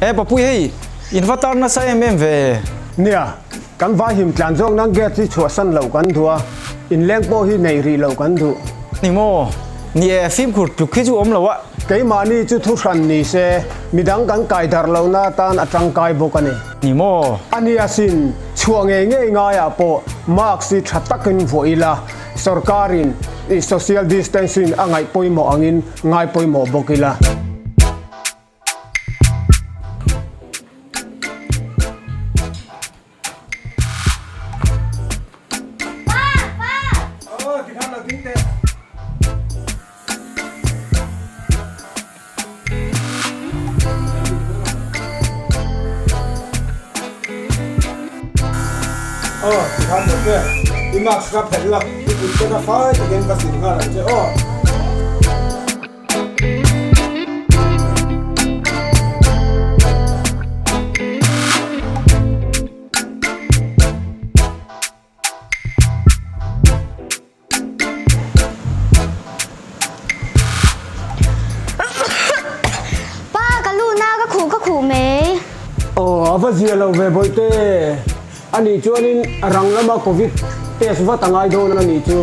E Papui hei, in va tar nasa em em ve. Nia, kan vai him tlan zawk nan gate hi chhuahsan loh kan duh a, inleng pawh hi neih rih loh kan duh. Ni maw? Ni e, fimkhur tluk hi chu awm lo a. Keimahni chu thu hran ni se, midang kan kai darh lohna atan a tangkai bawk a ni. Ni maw? A nia sin, chhuah ngei ngei ngaiah pawh mask hi tha takin vuah ila, sorkarin social distancing a ngaih pawimawh angin ngai pawimawh bawk ila. Aw, tikhan lo che. I mask kha phelh la, i kut te kha fai takin va sil nghal ang che aw. Pa, ka lu na ka khuh ka khuh mai. Aw, a va zia lo ve Bawihte. Anih chuanin rang lama Covid test vat a ngai dawn a nih chu.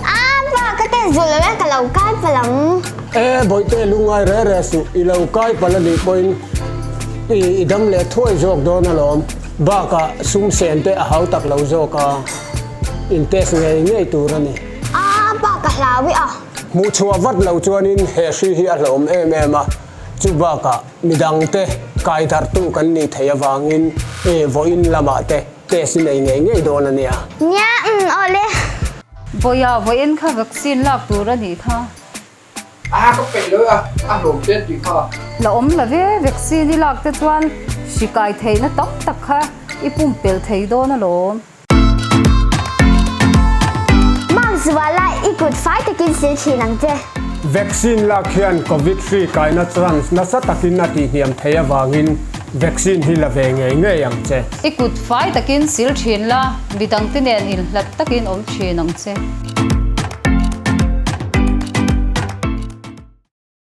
A, pa, ka test duh lo e, ka lo kai palh ang. E, Bawihte lungngai re re suh, i lo kai palh a nih pawhin i dam leh thuai zawk dawn alawm. Bakah sum sen te a hau tak lo zawk a, in test ngei ngei tur a ni. A, pa ka hlau i a. Hmuh chhuah vat lo chuanin he hri hi a hlawm em em a, chu bakah midangte kai darhtu kan nih theih avangin e vawiin lamah te test i nei ngei ngei dawn a nia. Nia, umm awle. Vawiah vawiin kha vaccine lak tur a nih kha. A ka peih lo a, a hlawm te tih kha. La awm la ve, vaccine i lak te chuan hri kai theihna tam tak kha i pumpelh thei dawn alawm. Mark Zuala i kut fai takin sil thin ang che. Vaccine lak hian Covid hri kaina chance nasa takin a tihhniam thei avangin vaccine hi la ve ngei ngei ang che. I kut fai takin sil thin la, midangte nen inhlat takin awm thin ang che.